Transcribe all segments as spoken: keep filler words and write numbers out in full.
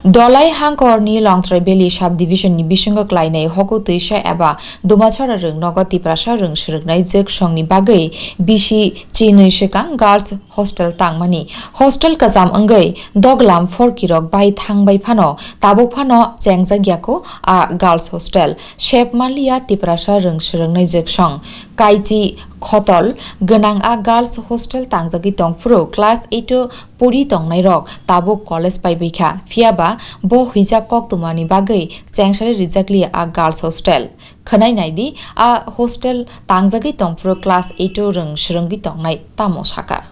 Dolai hangkorni Longtrai Valley Sub-Division ni bisingo klainai Hoku Twisa eba Dumachara rwng nogo Tiprasa rwng swrwngnai jwk songni bagwi bisi chinwi swkang girls hostel tangmani. Hostel kwcham wngwi doglam forkirok bai thangbai phano tabuk phano chengjak yako a girls hostel. Sep manliya Tiprasa rwng swrwngnai jwk song. Kaichi khotol gwnang a girls hostel tangjagwi tongphuru class eight o pori tongnairok tabuk college paibaikha, phiyaba bo hwijak koktwmani bagwi chengsari rijakliya a girls hostel. Khwnai naidi, a hostel tangjagwi tongphuru class eight o rwng swrwngwi tongnai tamo saka.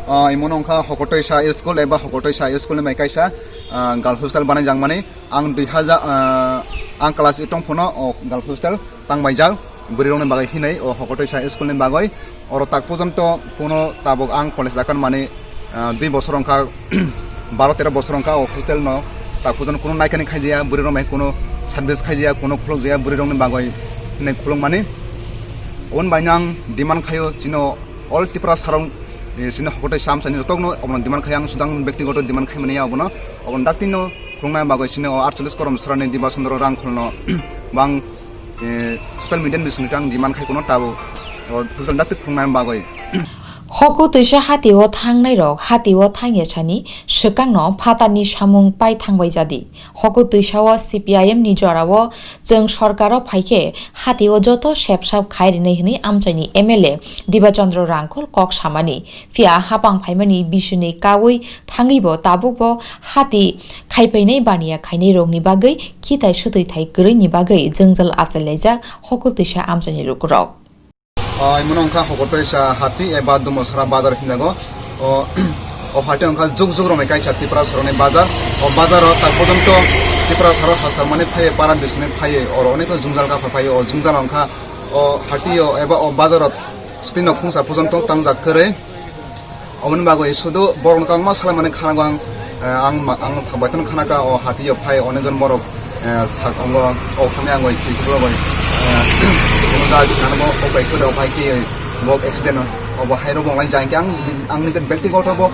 Ah, imo wngkha Hokotoisa School eba Hokotoisa School ni bai kaisa, ah, girls hostel banai jangmani. Ang dui hajar, ah, ang class eight tong phano o girls hostel tangbaijak. Bwrwi rokni bagwi hinwi o Hokotoisa School ni bagwi. Oro tak porjonto kuno tabuk ang college jakan mani, ah, dui bosor wngkha, baro tero bosor wngkha o hostel no. Tak porjonto kuno naikani khaijaya, bwrwi rok bai kuno service khaijaya, kuno khulukjaya bwrwi rokni bagwi hinwi khulukmani. Oboni bai no ang demand khaio chino all Tripura sarong, eh, chini Hokotoisa amchaini jotokno obono demand khai ang sudang bektigoto demand khai mani ya obono. Obono daktino khulukna bagwi chini o aatchollish korom sarani Diba Chandra Rangkholno bang, eh, social media ni bisingtwi ang demand khai kuno tabo o social dakti khulukna bagwi. Hoku twisa hati o thangnai rok hati o thangya sani swkang no phatar ni samung pai thangbai jadi. Hoku twisa o C P I M ni jora o chwng sorkar o phaikhe hati o joto sep sap khai rinai hwnwi amchaini M L A Diba Chandra Rangkhol kok samani. Phiya hapang phaimani bisini kaui thangwi bo tabuk bo hati khaipainai baniya khainai rokni bagwi khitai swtwi thai kwrwini bagwi jwngjal achailaijak Hoku twisa amchaini lukurok. O, imono wngkha Hokotoisa hati eba Dumosra bazar hinjago. O, o hati wngkha juk juk romwi kaisa Tripura soroni bazar. O bazaro tak porjonto Tripura saro hachal mani phaiye para bisini phaiye oro onek jwngjal kapha phaiye. O jwngjal wngkha o hati o eba o bazaro sitino khungsa porjonto tangjak kwrwi. Oboni bagwi sudu borokno kwbangma salaimani khanago ang, eh, ang ma-, ang sabaitano khanakha o hati o phai onek jon borok, eh, sak tongo, o khamya ang bai kiphilwi, eh, kunu da khanamo o bai khe rok bai khe bok accident o bo hai rok bo online jang khe ang, ang nijor bektigoto bo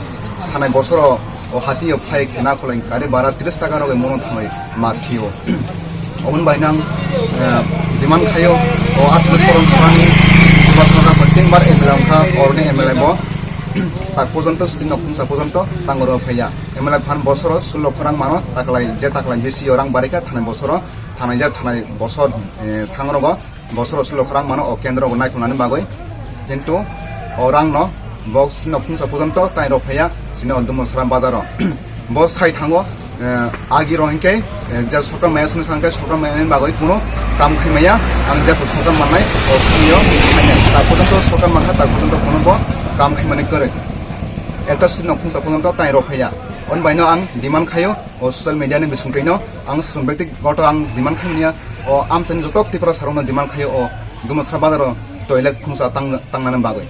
thanai bosoro o hati o phai khena khwlai gari bara tris taka rok mono thangai ma thio. Oboni bai nang, eh, demand khaio o aatchollish korom sarani Diba Chandra Rangkhol tinbar M L A wngkha oroni M L A bo. Tak porjonto sitino khungsa porjonto tangoro phaiya. M L A phan bosoro sullo khorang mano taklai je taklai bisi o rang barikha thanai bosoro thanai je thanai bosor, eh, sangrogo bosoro sullo khorang mano o kendro go naikhunani bagwi. Kintu o rang no bo sitino khungsa porjonto tai rok phaiya sini o Dumosra bazaro. Bo sai thango, eh, agi rok hinkhe, eh, je sorkar maya sini sangkhe sorkar maya ni bagwi kuno kam khai maya, ang je sorkar mannai, o sini o khai maya. Ta porjonto sorkar mankha, ta porjonto kuno bo kam khai mani kwrwi. Ekta sitino khungsa porjonto tai rok phaiya. On bai no ang demand khaio, o social media ni bisingtwi no ang sason bektigoto ang demand khai manya, o amchaini joto Tripura sarokno demand khaio, o Dumosra bazaro toilet khungsa tang, tangnani bagwi.